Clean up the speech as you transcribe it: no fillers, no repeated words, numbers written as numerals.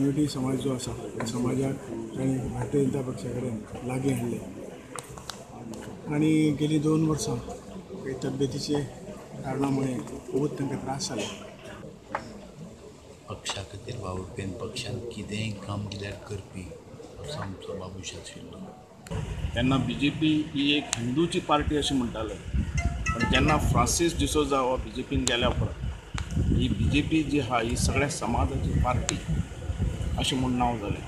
Minority समाज जो आसा त्या समाजाक तांणी भारतीय जनता पक्षा कडेन लागीं हाडले आनी गेली 2 वर्सां काही तब्येतीचे कारणामुळे खूब तांकां त्रास जाले. पक्षा खातीर वावुरपी आनी पक्षान कितेंय काम दिल्यार करपी असो आमचो बाबूश आशिल्लो. तेन्ना बीजेपी ही एक हिंदूची पार्टी अशें म्हणटाले, पण जेन्ना फ्रांसीस डिसोजा हो बीजेपीन गेल्या उपरांत ही बीजेपी जी आहा ही सगळ्या समाजाची पार्टी अशें म्हूण नांव जालें.